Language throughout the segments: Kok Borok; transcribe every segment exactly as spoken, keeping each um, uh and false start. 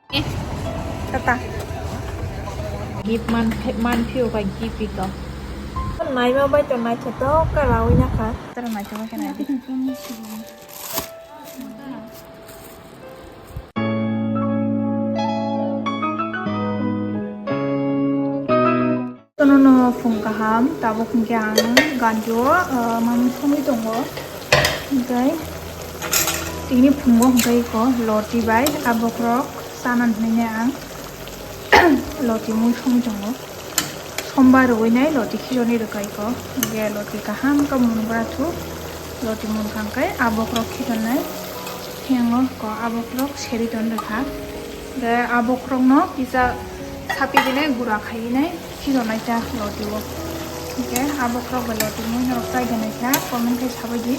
Tata. Gift man, man phiyo ka gift ito. Naima bai to naithotok ka rawi na kha. Tara naithotok khe nai. Tono no phung kaham, tabuk hwnkhe ang gandio, ah, manwi songwi tongo. Hwnkhe tini phungo hwnkhe iko loti bai abokrok chana hwnwi nai ang loti mui songwi tongo. Sombar rwui nai loti khichoni rwkha iko. Hwnkhe loti kaham khe mungra thu, loti munkha hwnkhe abokrok khichonai. Phiyango ko abokrok seri ton rwkha. Hwnkhe abokrokno kisa sapi dinai gura khaiwi nai. Khichonai ta loti o. Hwnkhe abokrok bai loti mui norok chai gwnai kha, comment khai sabai di.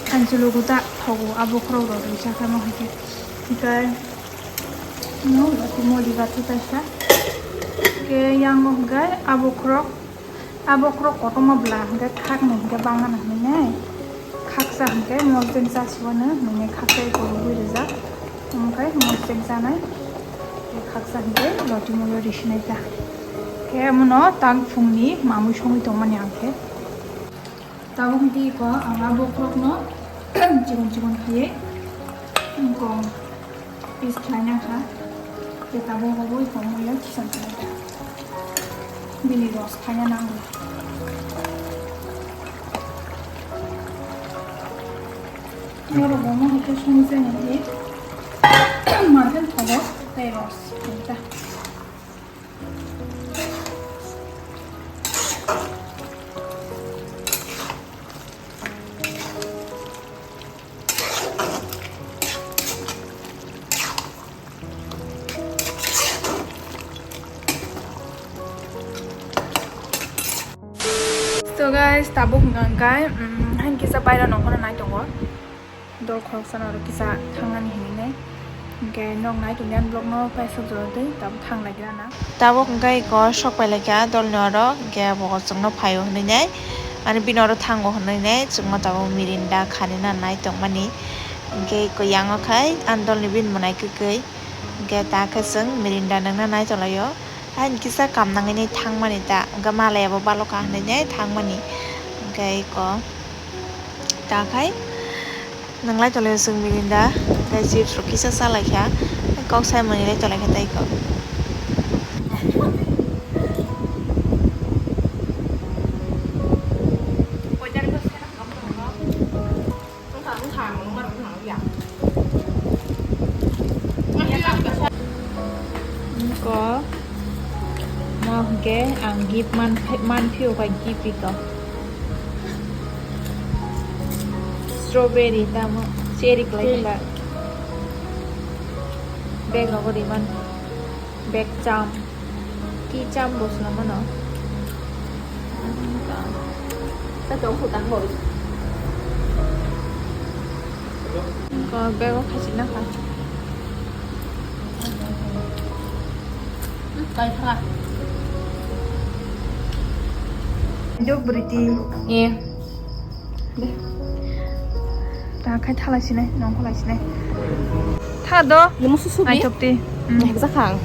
Hanchulugo ta thogo abokrok rok risa kha mo hai khe. Hwnkhe no loti moli ba thu kaisa. Hwnkhe yango hwnkhe abokrok, abokrok kotorma bwla hwnkhe khakni hwnkhe bangano hwnwi nai. Khaksa hwnkhe mol cheng chasiwano hwnwi nai khaksa eko rwui rijak. Hwnkhe mol cheng chanai. Khaksa hwnkhe loti molo risinai ta. Khe omono tang phungni mamui songwi tongmani ang khe. Tabuk hwnkhe iko ang abokrokno chikon chikon khaiwi wngkong piece khlaina kha. Tei tabuk obo iko muiya kisa khlaikha. Bini ros khaina nango. Norok omo hai khe songwi chana di. Marken thogo tei ros khaikha. So guys, tabuk hwnkha hwnkhe, mm, haini kisa baira nongkhorno nai tongo. Dol khoroksa no oro kisa thangnani hinwi nai. Hwnkhe nok nai tongya vlog no paisok jora twi tabuk thang lai gra na. Tabuk hwnkhe iko sok pai lai kha dol ni oro, hwnkhe bo chwngno phaio hinwi nai. Ani bini oro thango hinwi nai, chwngno tabuk mirinda khani na nai tongmani. Hwnkhe iko yango khai ani dol ni bini mwnai kwkwi. Hwnkhe ta khe chwng mirinda nwngna nai tonglaio. Haini kisa kam nangwi nai thangmani ta, hwnkhe malai abo balokha hinwi nai thangmani. Hwnkhe iko ta khai nwnglai tonglaio chwng mirinda, hwnkhe chips rok kisa chalaikha, kok saimani lai tonglaikha tei iko. Ko mo hwnkhe ang gift man, man phio kha gift ito. Strawberry tamo cherry kwlai kha. Bag rogo ri man. Bag cham. Ki cham bo swnam mano. Ka tong khu tang bo. Ko bag o khachi na kha. Kai kha. Jo briti. Eh. Ta khai thalai sinai, nong kholai sinai. Tha do. Nemu susu bi? Nai chopti. Hmm. Nai jakha ang.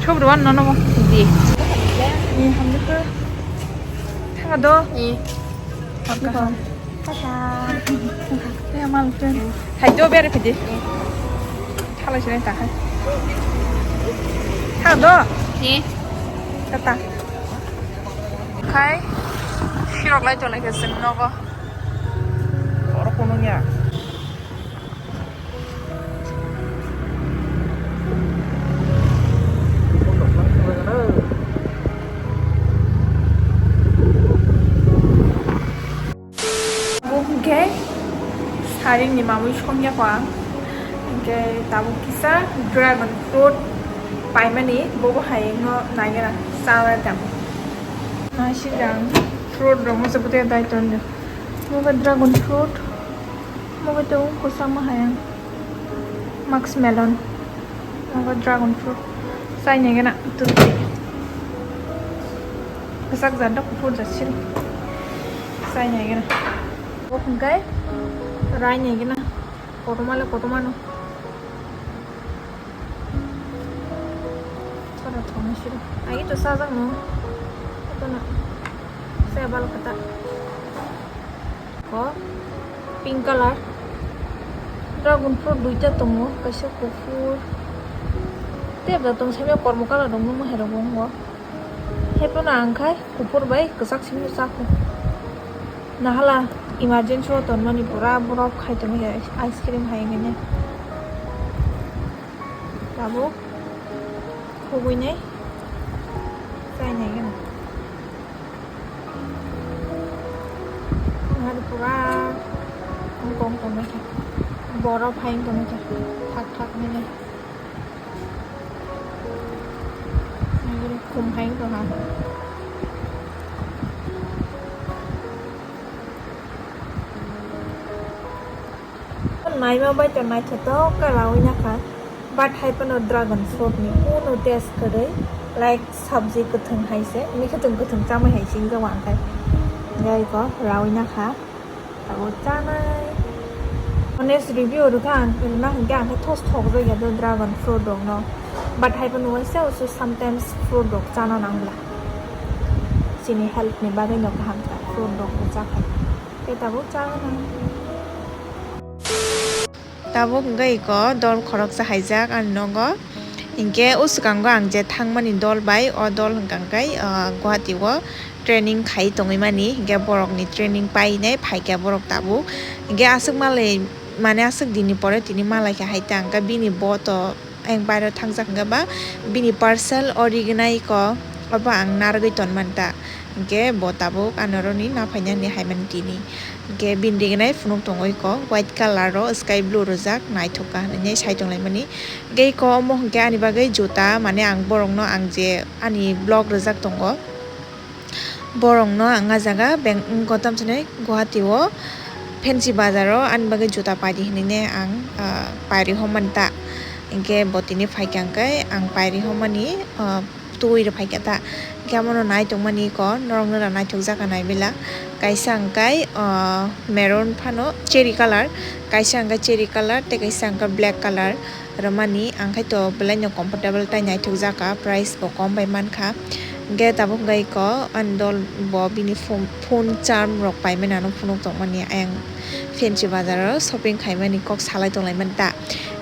Chop do wan nono mo. Di. Ni hamle ko. Tha do. Eh. Tata. Tata. Te mal pen. Hai do bere pidi. Thalai sinai ta khai. Tha do. Eh. Tata. Khai sirok lai tongnai khe chwng nogo. Oro kono ya. Bo hwnkhe saringni mamwi songya kho ang. Hwnkhe tabuk kisa dragon fruit paimani, bobo hai wngno naigra chana dam. Naising ang fruit rok masa bwtwi dai tongo. Moga dragon fruit, moga tong kwchangma hai ang. Musk melon. Nogo dragon fruit. Chai nai gana, tubui. Kwchak jat dok, kuphur jat siri. Chai nai gana. Bo hwnkhe rai nai gana. Kotorma le kotorma no. Thongna siro. Agi to sajak no. Ito na. Saya bal kata. Ko pink color. Dragon fruit duita tongo, kaisa kuphur. Tei bo tong simi kormo color rok nukma hai rok bo. Haiphano ang khai kuphur bai kwchak simi chakho. Nahala emergency o tonmani pura borok khai tongwi ice cream hai hwnwi. Tabuk khugwinai chainai gana. Hari pura wngkong tongwi kha. Borok hai wngtongwi kha. Thak thak nini. Khum hai wngtong kha. Naima bai to naithotok khe rawi nakha, but hai phano dragon fruit ni kunu taste kwrwi, like sabji kwthwng hai se, mi kwthwng kwthwng chamai hai se wngjago ang khai. Gai ko rawi nakha, abo chanai. Honest review rwkha ang, rwna hinkhe ang khe thos thok jagya do dragon fruit rok no, but hai phano waisa waisa sometimes fruit rok chana nang bla, chini health ni bagwi no kaham kha fruit rok bo cha khai. Tei tabuk cha gana. Tabuk wngkha iko dol khoroksa haijak ani nogo. Hinkhe o swkango ang je thangmani dol bai, o dol hwnkha khe, ah, Guwahati o training khai tongwi mani, hinkhe borokni training painai phaikha borok tabuk. Hinkhe aswk malai, mane aswk dinni pore tini malaikha hai ta, hinkhe bini bo to. Ayang bairo thangjak hwnkhe ba bini parcel o rignai ko, obo ang narwgwi tonmani ta, hinkhe bo tabuk ano roni naphainani haimani tini, hinkhe bini rignai phunuk tongwi ko white colour o sky blue rwjak naithok kha hinwi sai tonglaimani. Hinkhe iko omo hinkhe ani bagwi juta, mane ang borokno ang je ani vlog rwjak tongo. Borokno ang ah jaga beng-, wngkha tamsani Guwahati o Fancy Bazar o ani bagwi juta paidi hinwi ne ang, ah, pairi hommani ta. Hinkhe bo tini phaikha hinkhe ang pairi hommani, ah, twi rw phaikha ta. Hinkhe abono nai tongmani iko norokno da naithokjak nai bela. Kaisa hinkhe, ah, maroon phano cherry colour, kaisa hinkhe cherry colour tei kaisa hinkhe black colour. Rwmani ang khai to belai no comfortable tai naithok jak kha, price bo kom bai man kha. Hinkhe tabuk wngkha iko ani dol bo bini phone, phone charm rok paimani ano phunuk tongmani ayang Fancy Bazar o shopping khaimani kok salai tonglaimani ta.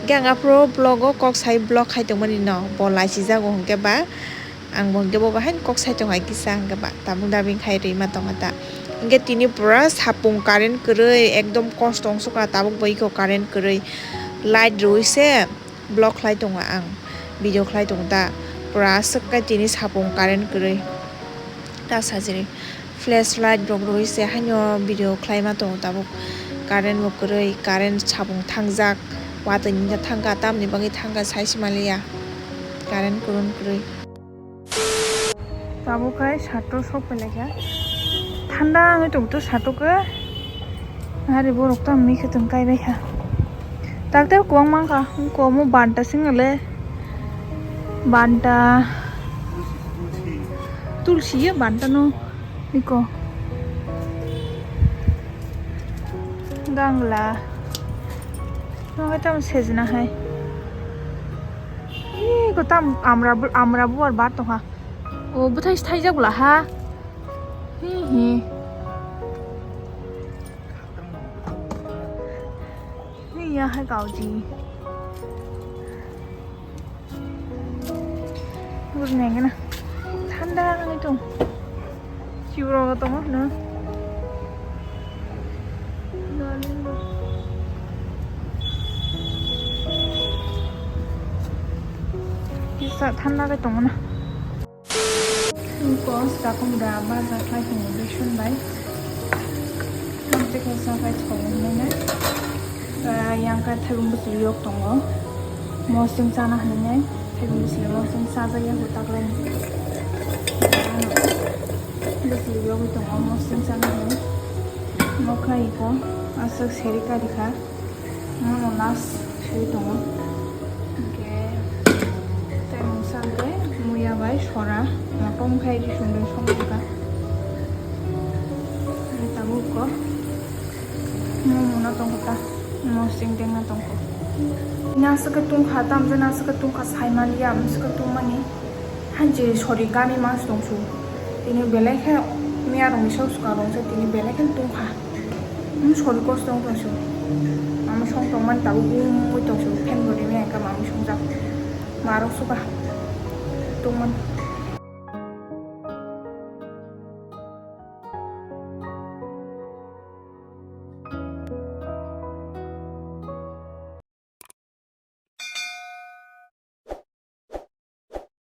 Hinkhe ang aphuru vlog o kok sai vlog khai tongmani no bo lachijago hinkhe ba. Ang bo hinkhe bo bahai kok sai tongo hai kisa hinkhe ba tabuk dabi khai rwima tongo ta. Hinkhe tini pura sapung current kwrwi ekdom kosto wngsukha tabuk bo iko current kwrwi light rwui se vlog khlai tongo ang video khlai tongo ta pura aswk khe tini sapung current kwrwi ta sajagwi flash light rok rwui se haino video khlaima tongo tabuk current bo kwrwi current sapung thangjak watwi ni thangkha tamni bagwi thangkha sai se manliya current kwrwng kwrwi. Tabuk khai sato sok pelaikha. Thanda wngwi tongto sato khe. Ari borok tamo mikhe tong kaibaikha. Takte kwbang mankha. Komo banta singale. Banta. Tulsi ye banta no. Iko. Gangla. Nogai tamo sejna hai. Ih, ko tam amra bu-, amra buar bat tongha. O bwthai se thaijak bwla ha. Hi hi. Hi ya hai kauji. Bur nengena. Thanda nang itu. Chiwro tongo no. Kisa thanda ke tongo na. Ko stakong da baja khlai tongo beson bai. Tei kaisa khe tongo hinwi nai. Yang khe thaibung bwswk yok tongo. Mosing chana hinwi nai. Thaibung bwswk mosing sajak ya hwtak lai. Bwswk yogwi tongo mosing chana hinwi. Mokhlai ko aswk seri kari kha. Mono last swi tongo. Hwnkhe tei mungsa hwnkhe muya bai sora motom khai ri sundui songkha. Tabuk ko momo no tongkha ta, mosing tengna tongkha. Naswk tongkha, tamjani naswk tongkha saimaliya, mwswk tongmani. Anchi sori gami mas tongsu. Tini belai khe miya rong misao suka rong se tini belai khe tongkha. Hmm, sori kos tong tongsu. Mama song tong man tabu um ui tongsu. Phen bodi miya ka mama song jak. Marok suka. Tong man.